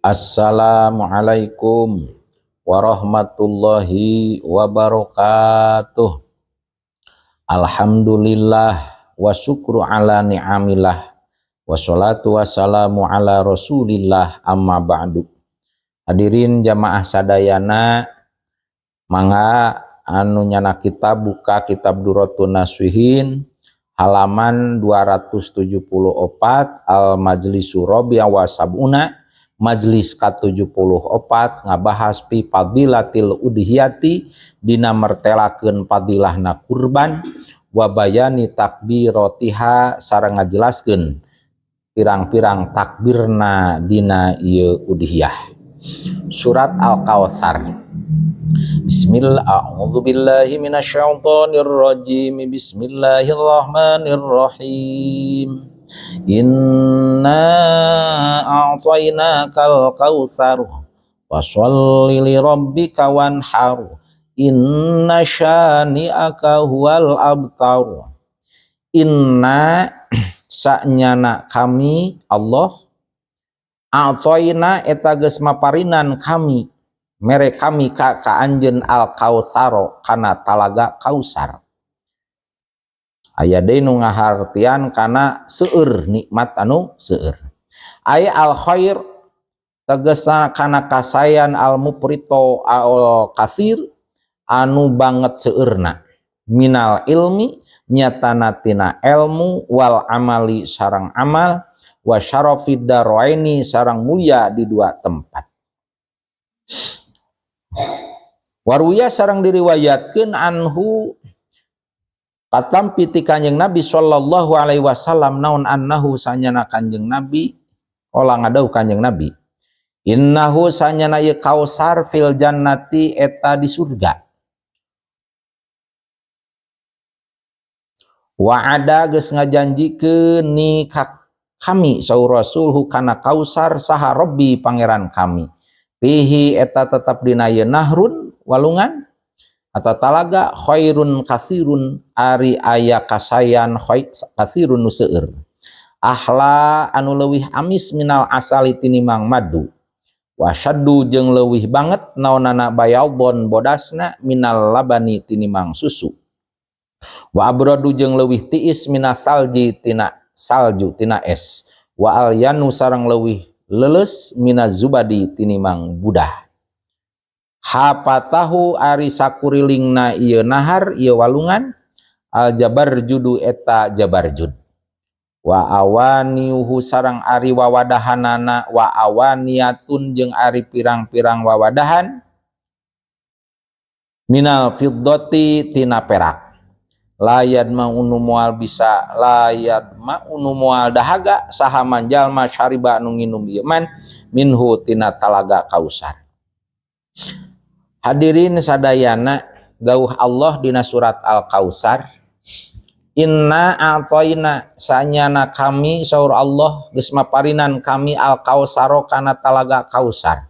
Assalamualaikum warahmatullahi wabarakatuh. Alhamdulillah wa syukru ala ni'amillah wassalatu wassalamu ala rasulillah amma ba'du. Hadirin jamaah sadayana, mangga anu nyana kita buka kitab Durratun Nasuhin halaman 274 al majlisu rabi'a wa sab'una, majlis ka-74 ngabahas fi fadilatil udhiyati dina mertelakeun fadilahna kurban wa bayani takbirotiha sareng ngajelaskeun pirang-pirang takbirna dina ieu udhiyah. Surat Al-Kautsar. Bismillah, a'udzubillahi minasyaitonir rajim. Bismillahirrahmanirrahim. Inna a'tainakal kautsar fasholli li rabbika wanhar inna syani'aka huwal abtar. Inna sanyana kami Allah, a'taina eta geus maparinan kami mere kami ka anjeun al kautsaro kana talaga kausar. Aya deui nu ngahartian kana seueur, nikmat anu seueur. Aya al khair tegasna kana kasayan al muprito al kasir anu banget seueurna minal ilmi nyatana tina ilmu wal amali sareng amal wa syarafid daraini sareng mulia di dua tempat. Waruya sareng diriwayatkeun anhu katampi ti Kanjeng Nabi sallallahu alaihi wasallam naon annahu sanyana Kanjeng Nabi olah ngadau Kanjeng Nabi innahu sanyana ieu kausar fil jannati eta di surga. Wa'ada geus ngajanjikeun ni ka kami saur rasulhu kana kausar saha rabbi pangeran kami fihi eta tetap dina ieu nahrun walungan atau talaga khairun katsirun ari aya kasayan katsirun nu seueur ahla anu leuwih amis minal asali tinimang madu wasyaddu jeung leuwih banget naonana bayadon bodasna minal labani tinimang susu wa abradu jeung leuwih tiis minas salji tina salju tina es wa alyanu sareng leuwih leuleus minaz zubadi tinimang budah. Hapatahu ari sakurilingna ieu nahar ieu walungan al jabarjudu eta jabarjud wa awaniuhu sareng ari wawadahanana wa awaniatun jeung ari pirang-pirang wawadahan minal fiddati tina perak layad maunu moal bisa layad maunu moal dahaga saha manjalma syariba nu nginum ieu man minhu tina talaga kausar. Hadirin sadayana, dawuh Allah dina surat Al-Kautsar, inna a'tayna sanyana kami saur Allah geus maparinan kami Al-Kautsaro kana talaga Kausar.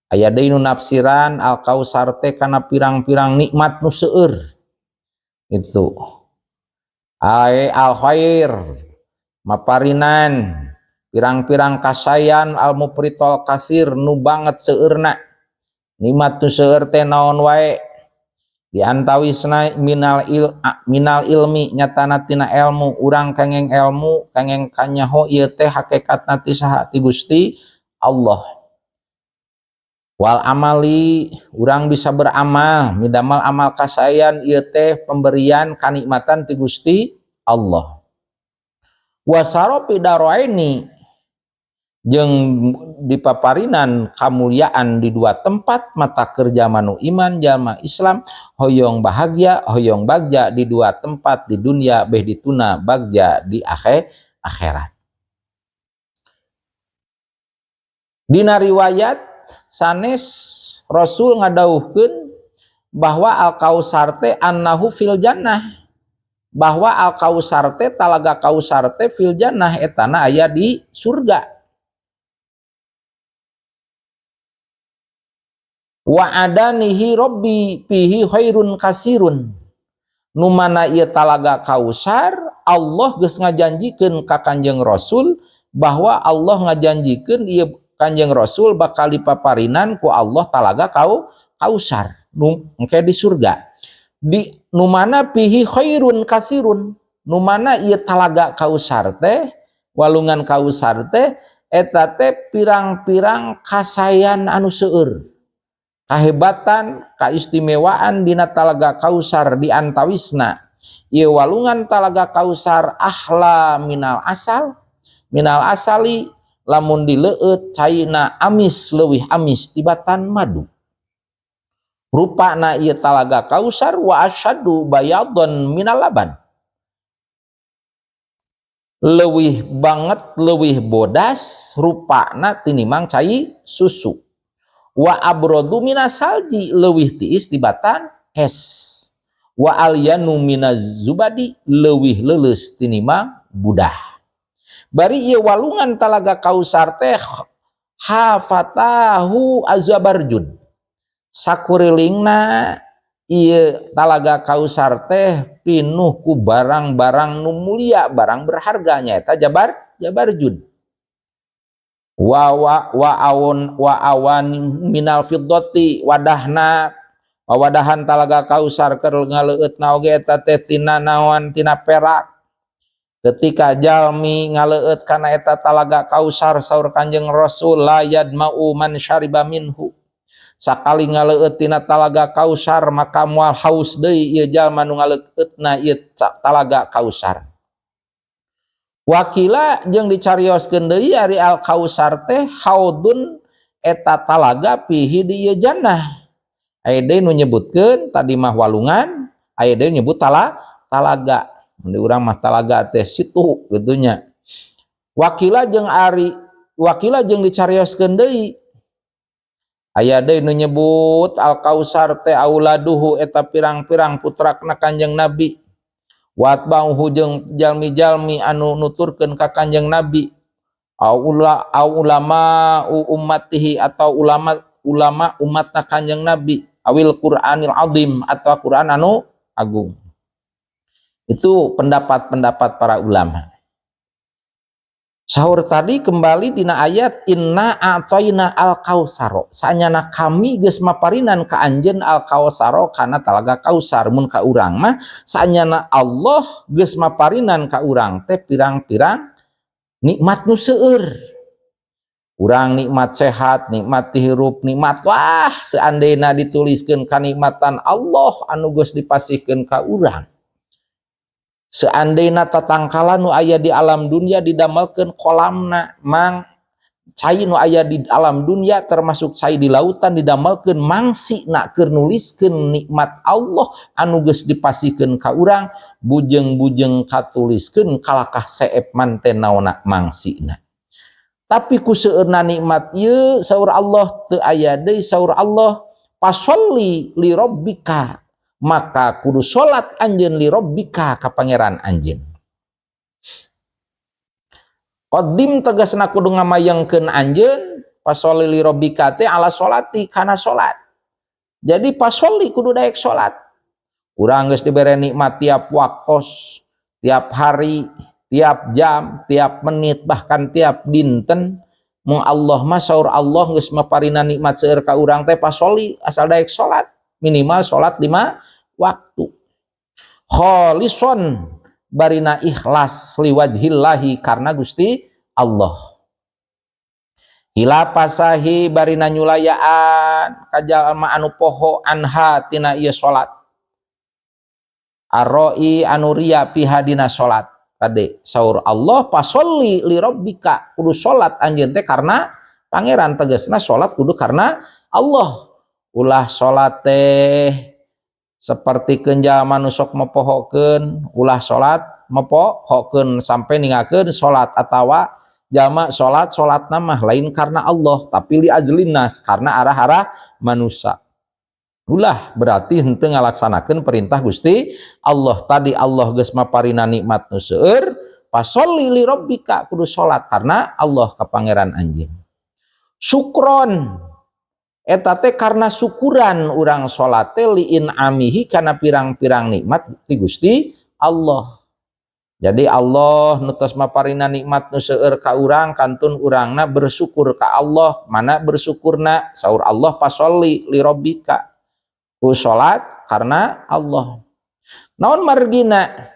Aya deui nu nafsiran Al-Kautsar teh kana pirang-pirang nikmat nu seueur. Itu. Ai al-khair maparinan pirang-pirang kasayan al-mupritol kasir nu banget seueurna. Nikmat nu seueur teh naon wae di antawisna minal ilmi nyatana tina ilmu urang kengeng ilmu kengeng kanyaho ieu teh hakikatna ti saha ti Gusti Allah. Wal amali urang bisa beramal midamal amal kasayan ieu teh pemberian kanikmatan ti Gusti Allah. Wasarofi daroaini jeung dipaparinan kamuliaan di dua tempat mata kerja manu iman jalma Islam hoyong bahagia hoyong bagja di dua tempat di dunia beh dituna bagja di akhirat. Dina riwayat sanes Rasul ngadawuhkeun bahwa al-Kautsar teh annahu fil jannah, bahwa al-Kautsar teh talaga Kausar teh fil jannah etana aya di surga. Wa adanihi rabbi fihi khairun kasirun, nu mana ieu talaga Kausar Allah geus ngajanjikeun ka Kanjeng Rasul bahwa Allah ngajanjikeun ieu Kanjeng Rasul bakal dipaparinan ku Allah talaga Kausar nu engke di surga, di nu mana fihi khairun katsirun, nu mana ieu talaga Kausar teh, walungan Kausar teh, eta teh pirang-pirang kasayan anu seueur, kahebatan, kaistimewaan dina talaga Kausar. Di antawisna ieu walungan talaga Kausar ahla minal asal, minal asali, lamun dileueut caina amis, leuwih amis tibatan madu rupana ieu talaga Kausar. Wa asyaddu bayadon minal laban, leuwih banget, leuwih bodas rupana tinimang cai susu. Wa abrodu minas salji, leuwih tiis tibatan es. Wa alyanu minaz zubadi, leuwih leuleus tinimang budah. Bari ieu walungan talaga Kausar teh hafatahu azabarjud, sakurilingna ieu talaga Kausar teh pinuh ku barang-barang nu mulia, barang berharga, nyaeta jabarjud. Wa wa wa awon wa awan minal fiddati, wadahna, wawadahan talaga Kausar keur ngaleueutna oge eta teh tina naon? Tina perak. Ketika jalmi ngaleueut kana eta talaga Kausar, saur Kanjeng Rasul, la yadma'u man syariba minhu, sakali ngaleueut tina talaga Kausar maka moal haus deui ieu jalma nu ngaleueutna ieu talaga Kausar. Wa qila, jeung dicarioskeun deui, ari al Kausar teh haudun, eta talaga, fihi di ieu jannah. Aya deui nu nyebutkeun, tadi mah walungan, aya deui nyebut talaga. Mun di urang mah talaga teh situ kitu nya. Wa qila jeung ari wa qila, jeung dicarioskeun deui, aya deui nu nyebut al Kausar teh auladuhu, eta pirang-pirang putrakna Kanjeng Nabi, wa atba'uhu, jeung jalmi-jalmi anu nuturkeun ka Kanjeng Nabi, aula au ulama ummatihi, atau ulama ulama umatna Kanjeng Nabi, awil Qur'anil azim, atau Quran anu agung. Itu pendapat-pendapat para ulama. Saur tadi kembali dina ayat inna a'thaina al kausaro, sanyana kami geus maparinan ka anjeun al kausaro kana talaga Kausar. Mun ka urang mah sanyana Allah geus maparinan ka urang teh pirang-pirang nikmat nu seueur. Urang nikmat sehat, nikmat hirup, nikmat, wah, seandainya dituliskeun kanikmatan Allah anu geus dipasihkeun ka urang, seandainya tatangkalan nu aya di alam dunia didamelkeun kolamna, mang cai nu aya di alam dunia termasuk cai di lautan didamelkeun mangsi nak keur nuliskeun nikmat Allah anu geus dipasihkeun ka urang, bujeng-bujeng katuliskeun kalakah seep manten naona mangsina. Tapi ku seueurna nikmat ieu, saur Allah teu aya deui. Saur Allah, fasholli li rabbika, maka kudu salat anjeun, li rabbika, ka pangeran anjeun. Qadim tegasna kudu ngamayengkeun anjeun, fasholli li rabbika teh ala sholati, kana salat. Jadi fasholli kudu daek salat. Urang geus dibere nikmat tiap waktos, tiap hari, tiap jam, tiap menit, bahkan tiap dinten. Mun Allah mah, saur Allah, geus maparina nikmat seueur ka urang teh, fasholli, asal daek salat, minimal salat 5 waktu. Kholison, barina ikhlas, liwajhillahi, karena Gusti Allah. Hilapasahi, barina nyulayaan kajalma anu poho, anha, tina ieu salat, arroi, anu ria, fiha, dina salat. Kade, saur Allah, fasholli li rabbika, kudu salat anjeun teh karena pangeran. Tegasna salat kudu karena Allah. Ulah salat teh seperti jalma nu sok mopohokeun, ulah salat mopohokeun sampai ninggalkeun salat, atawa jalma salat, salat mah lain karena Allah tapi li ajlinnas, karena arah-arah manusia. Ulah, berarti henteu ngalaksanakeun perintah Gusti Allah. Tadi Allah geus maparina nikmat nu seueur, fasholli li rabbika, kudu salat karena Allah ka pangeran anjeun. Syukron, eta teh karena syukuran urang salat teh, li in'amihi, kana pirang-pirang nikmat ti Gusti Allah. Jadi Allah nu tos maparina nikmat nu seueur ka urang, kantun urangna bersyukur ka Allah. Mana bersyukurna? Saur Allah fasholli li rabbika. Ku salat karena Allah. Naon margina?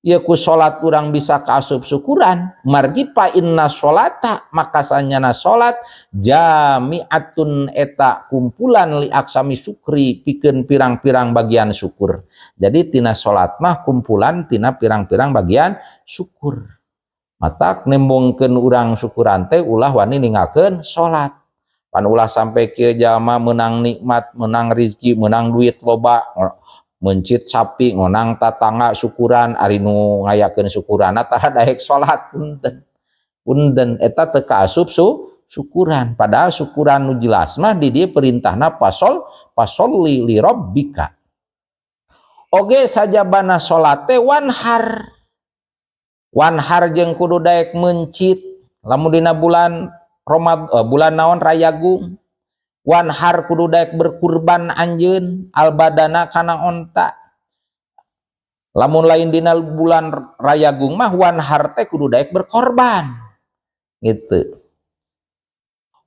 Ya ku salat urang bisa kaasup syukuran. Margi fa inna sholata, maka sanyana salat jami'atun eta kumpulan li aksami syukri pikeun pirang-pirang bagian syukur. Jadi tina salat mah kumpulan tina pirang-pirang bagian syukur. Matak nembongkeun urang syukuran teh ulah wani ninggalkeun salat. Pan ulah sampai kieu jalma meunang nikmat, meunang rizki, meunang duit loba, mencit sapi ngonang tatangga syukuran, ari nu ngayakeun syukuranna tara daek salat, punten. Punten eta teu kaasup syukuran. Padahal syukuran nu jelas mah di dieu perintahna fasholli li rabbika. Oge sajabana salat teh wanhar. Wanhar jeung kudu daek mencit lamun dina bulan Ramadan, bulan naon Rayagung. Wanhar kudu daek berkurban anjeun albadana kana onta. Lamun lain dina bulan Rayagung mah wanhar teh kudu daek berkorban. Gitu.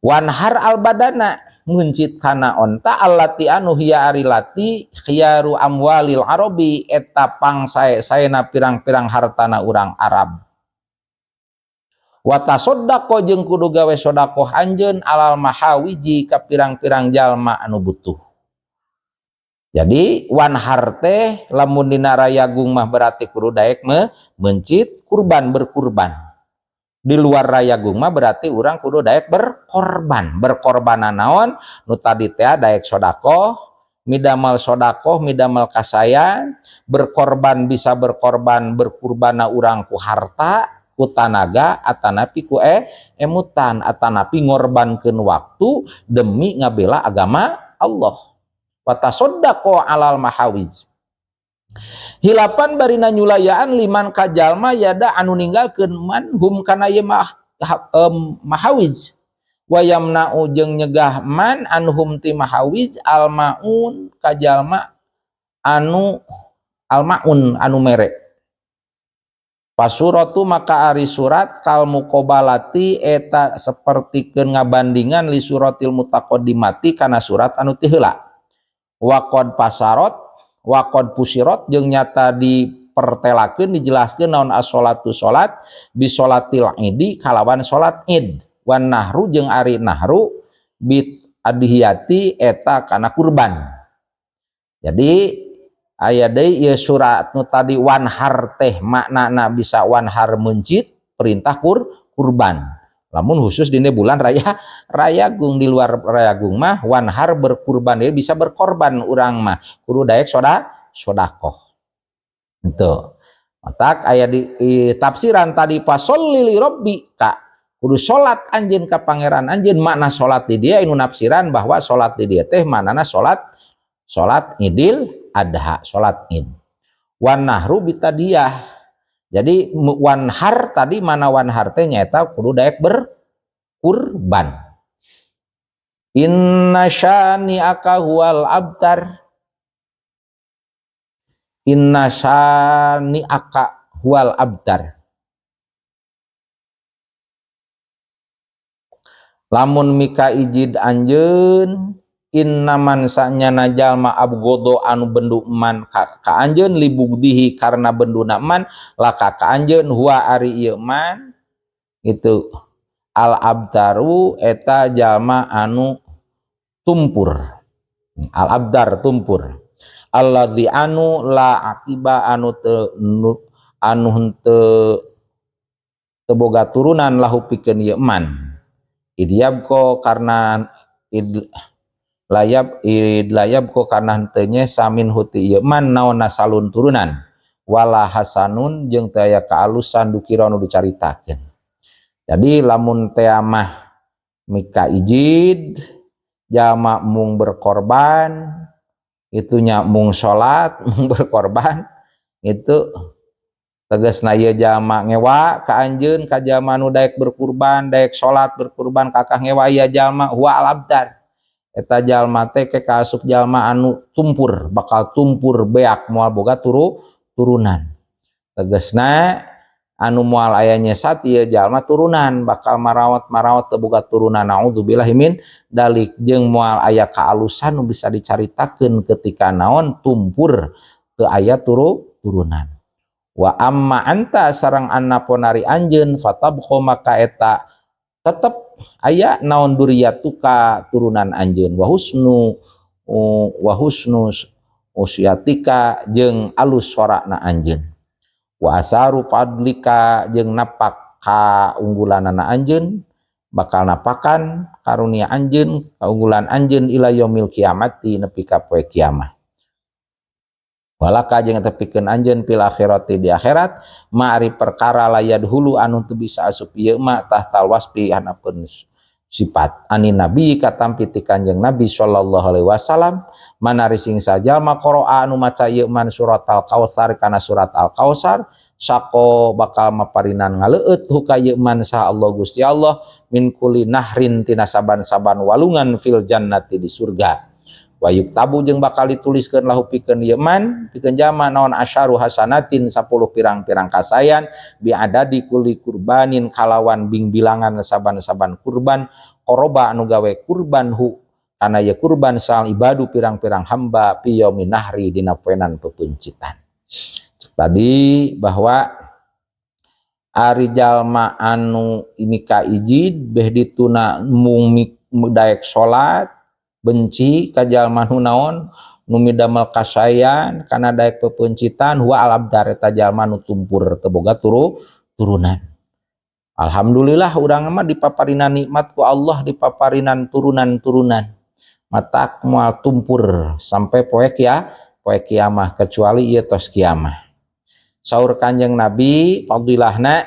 Wanhar albadana mencit kana onta allati anu hiya ari lati khiyaru amwalil arabi eta pangsae-saena pirang-pirang hartana urang Arab. Wa tasaddaqo jeung kudu gawe sedekah anjeun alal mahawiji ka pirang-pirang jalma anu butuh. Jadi wanhar teh lamun dina Rayagung mah berarti kudu daek mencit kurban, berkurban. Di luar Rayagung mah berarti urang kudu daek berkorban. Berkorbanan naon? Nu tadi teh daek sedekah, midamal sedekah, midamal kasayan, berkorban bisa berkorban, berkurbana urang ku harta, ku tanaga, atanapi ku emutan, atanapi ngorbankeun waktu demi ngabela agama Allah. Wa tasaddaqo alal mahawiz. Hilapan barina nyulayaan liman kajalma yada anu ninggalkeun man hum kana ye mahawiz. Wa yamna'u jeung nyegah man anhum ti mahawiz almaun kajalma anu almaun anu mere. Pasuratu maka ari surat kal muqabalati eta sapertikeun ngabandingan li suratil mutaqaddimati kana surat anu ti heula. Waqad pasarot waqad pusirat jeung nyata dipertelakeun dijelaskeun naon as-sholatu salat bi sholatil idi kalawan salat id wan nahru jeung ari nahru bit adhiyati eta kana kurban. Jadi aya deui ieu surat nu tadi wanhar teh maknana bisa wanhar mencit perintah kurban. Lamun khusus dina bulan raya Rayagung, di luar Rayagung mah wanhar berkurban, dia bisa berkorban urang mah kudu daek sodakoh. Itu. Matak aya di tafsiran tadi fasholli li rabbika kudu salat anjeun ka pangeran anjeun, makna salat di dia anu nafsiran bahwa salat di dia teh maknana salat Idul Adha, salat Id. Wan nahru bitadiyah. Jadi wanhar tadi mana wanhar teh nyaeta kudu daek berkurban. Inna syani'aka huwal abtar. Inna syani'aka huwal abtar. Lamun mika ijid anjeun innaman sanyana jalma abgodo anu bendu man ka anjeun libugdihi karena benduna man laka ka anjeun huwa ari ieu man itu al abtaru eta jalma anu tumpur, al abdar tumpur, alladzi anu la akiba anu te, nu, anu henteu teu boga turunan lahu pikeun ieu man idyabko karena id layab id layab ko karena henteu nyesa min huti ieu man naon nasalun turunan wala hasanun jeung teu aya kaalusan dukira nu dicaritakeun. Jadi lamun teh mah mika ijid jama mung berkorban itunya mung salat mung berkorban itu tegasna ieu jalma ngewa ka anjeun ka jalma nu daek berkurban daek salat berkurban kakah ngewa ieu jalma huwa al abdar eta jalma teh ke kaasup jalma anu tumpur bakal tumpur beak moal boga turunan. Tegasna anu moal aya nyesat ieu jalma turunan, bakal marawat-marawat teu boga turunan, naudzubillahi min dalik, jeung moal aya kaalusan nu bisa dicaritakeun ketika naon tumpur teu aya turunan. Wa amma anta sareng anapun ari anjeun, fatabqa maka eta tetep aya naon duriyatuka turunan anjeun, wa husnu usyatika jeung alus sorana anjeun, wa asaru fadlika jeung napak kaunggulanana anjeun, bakal napakan karunia anjeun, kaunggulan anjeun, ila yaumil kiamati nepi ka poe kiamah. Walaka jeung tepikeun anjeun fil akhirati di akhirat ma ari perkara la yadhulu anu teu bisa asup ieu ma tahtal wasfi hanapeun sifat ani nabi katampi ti Kanjeng Nabi sallallahu alaihi wasallam. Man ari sing sajalma qara'a anu maca ieu man surat al-Kautsar kana surat al-Kautsar, saqo bakal maparinan ngaleueut hu ka ieu man saha Allah Gusti Allah min kulli nahrin tina saban-saban walungan fil jannati di surga. Wa yuktabu jeung bakal dituliskeun lahu pikeun ieu man pikeun jalma naon asyaru hasanatin 10 pirang-pirang kasayan bi adadi kulli kurbanin kalawan bingbilangan saban-saban kurban qoroba anu gawe kurban hu kana ieu kurban sal ibadu pirang-pirang hamba fi yaumin nahri dina poenan pepeuncitan. Tadi bahwa ari jalma anu mika ijid beh dituna mung daek salat, benci ka jalma nu naon nu midamel kasayan kana daek pepeuncitan, huwa al abdar eta jalma nu tumpur teu boga turunan. Alhamdulillah urang mah dipaparinan nikmat ku Allah, dipaparinan turunan-turunan, matak moal tumpur sampai poe kia poe kiamah, kecuali ieu tos kiamah. Saur Kanjeng Nabi fadilahna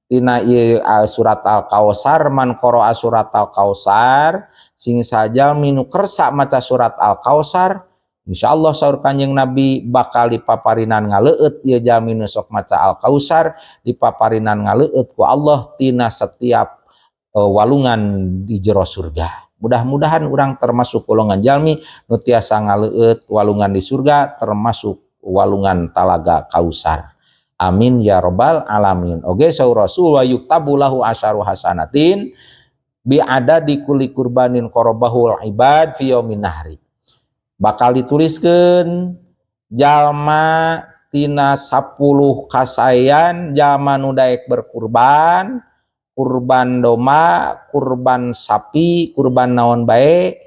tina ieu surat Al-Kautsar, man qara'a surat Al-Kautsar, sing sajalmi nu kersa maca surat Al-Kautsar, insyaallah saur Kanjeng Nabi bakal dipaparinan ngaleueut ieu jalmi nu sok maca Al-Kautsar, dipaparinan ngaleueut ku Allah tina setiap walungan di jero surga. Mudah-mudahan urang termasuk golongan jalmi nu tiasa ngaleueut walungan di surga, termasuk walungan talaga Kausar. Amin ya robbal alamin. Oge saur Rasul wa yuktabu lahu asyaru hasanatin bi adadi kulli kurbanin qarabahul ibad fi yaumin nahri. Bakal dituliskeun jalma tina 10 kasayan jalma nu daek berkurban, kurban domba, kurban sapi, kurban naon bae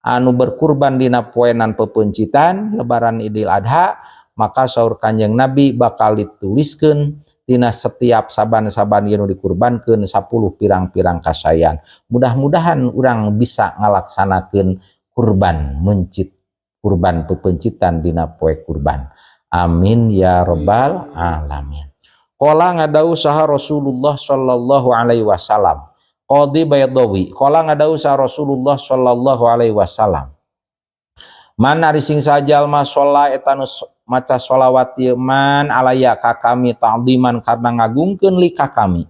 anu berkurban dina poenan pepeuncitan Lebaran Idul Adha, maka saur Kanjeng Nabi bakal dituliskeun tina setiap saban-saban ieu nu dikurbankeun 10 pirang-pirang kasayan. Mudah-mudahan urang bisa ngalaksanakeun kurban mencit, kurban pepeuncitan dina poe kurban. Amin ya robbal alamin. Qala ngadawuh saha Rasulullah sallallahu alaihi wasallam. Qadi Baydawi. Qala ngadawuh saha Rasulullah sallallahu alaihi wasallam. Man ari sing sajalma sholla eta nu maca sholawat ieu man alaya ka kami ta'ziman karena ngagungkeun li ka kami.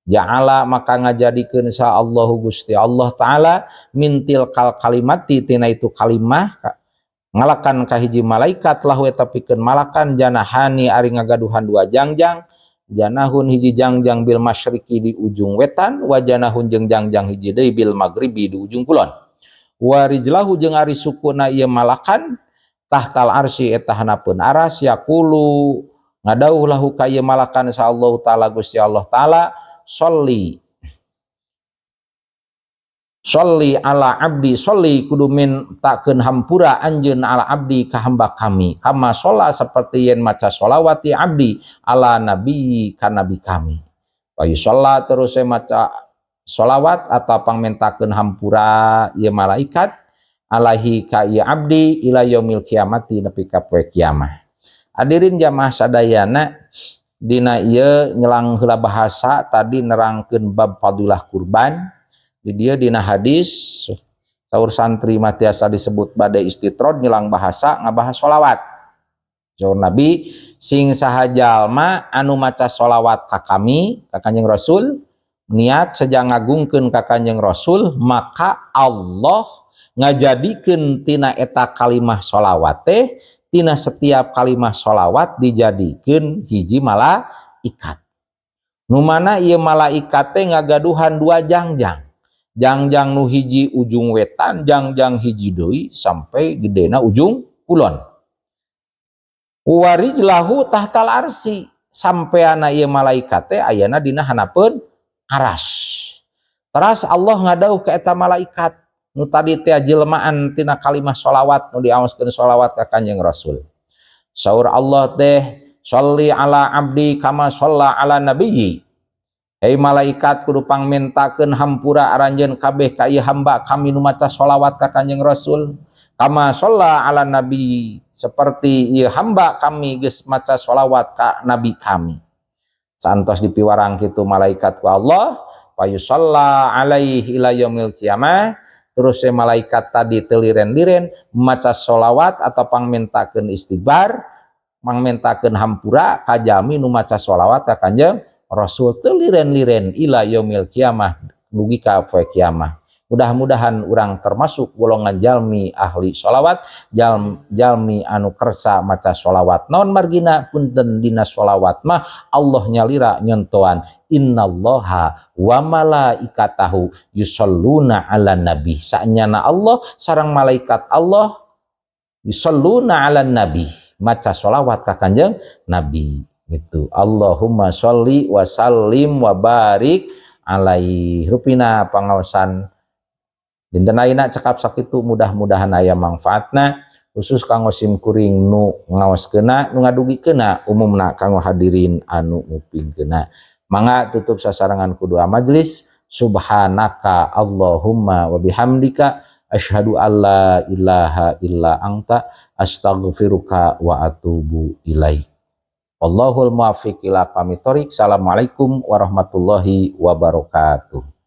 Ja'ala maka ngajadikeun sa Allahu Gusti Allah Ta'ala min tilkal kalimati tina itu kalimah ngalakan ka hiji malaikat lahu eta pikeun malakan janahani ari ngagaduhan dua jangjang, janahun hiji jangjang bil masyriqi di ujung wetan, wa janahun jeung jangjang hiji deui bil maghribi di ujung kulon, wa rijlahu jeung ari sukuna ieu malakan tahtal arsy eta hanapeun aras. Yaqulu ngadawuh lahu ka ieu malakan sa Allah Ta'ala Gusti Allah Ta'ala, sholli sholli ala abdi, sholli kudu mintakeun hampura anjeun, ala abdi ka hamba kami, kama sholla seperti yen maca sholawat abdi ala nabi ka nabi kami. Wa yusholla terus saya maca sholawat atau pangmentakeun hampura ieu malaikat alaihi ka ieu abdi ila yaumil kiamati nepi ka poe kiamah. Hadirin jamaah sadayana, dina ieu nyelang heula bahasa tadi nerangkeun bab fadilah kurban. Di dia dina hadis saur santri mah tiasa disebut badai istitrod nyelang bahasa ngabahas sholawat. Saur Nabi sing saha jalma anu maca sholawat ka kami, ka Kanjeng Rasul, niat seja ngagungkeun ka Kanjeng Rasul, maka Allah ngajadikeun tina eta kalimah sholawat teh tina setiap kalimah sholawat dijadikeun hiji malaikat. Nu mana ieu malaikat teh ngagaduhan dua jangjang. Jangjang nu hiji ujung wetan, jangjang hiji deui sampai gedena ujung kulon. Warijlahu tahtal arsy, sampeana ieu malaikat teh ayana dina hanapeun aras. Teras Allah ngadauh ka eta malaikat nu tadi teh jelmaan tina kalimah sholawat nu diaoskeun sholawat ka Kanjeng Rasul. Saur Allah teh, "Sholli ala abdi kama sholla ala nabiyyi." Hei malaikat, kudu pangmentakeun hampura aranjeun kabeh ka ieu hamba kami nu maca sholawat ka Kanjeng Rasul. Kama sholla ala nabi, seperti ieu hamba kami geus maca sholawat ka nabi kami. Santos dipiwarang kitu malaikat ku Allah, fayusalla alaihi ila yaumil qiyamah. Terus si malaikat tadi teu liren-liren maca sholawat atau pangmentakeun istighfar, pangmentakeun hampura ka jalmi nu maca sholawat ka Kanjeng Rasul, teu liren-liren ila yaumil qiyamah, dugi ka poe kiamah. Mudah-mudahan urang termasuk golongan jalmi ahli sholawat, jalmi anu kersa maca sholawat. Naon margina, punten, dina sholawat mah Allah nyalira nyontoan, "Innallaha wa malaikatahu yusholluna ala nabi." Sanyana Allah sareng malaikat Allah yusholluna ala nabi, maca sholawat ka Kanjeng Nabi gitu. Allahumma sholli wa sallim wa barik alaihi. Rupina pangaosan dinten ayeuna cekap sakitu, mudah-mudahan aya manfaatna, khusus kanggo sim kuring nu ngaoskeuna, nu ngadugikeuna, umumna kanggo hadirin anu ngupingkeuna. Mangga tutup sasarengan ku doa majelis. Subhanaka Allahumma wa bihamdika, asyhadu alla ilaha illa anta, astaghfiruka wa atubu ilaik. Wallahul muwaffiq ila aqwamit thoriq. Assalamualaikum warahmatullahi wabarakatuh.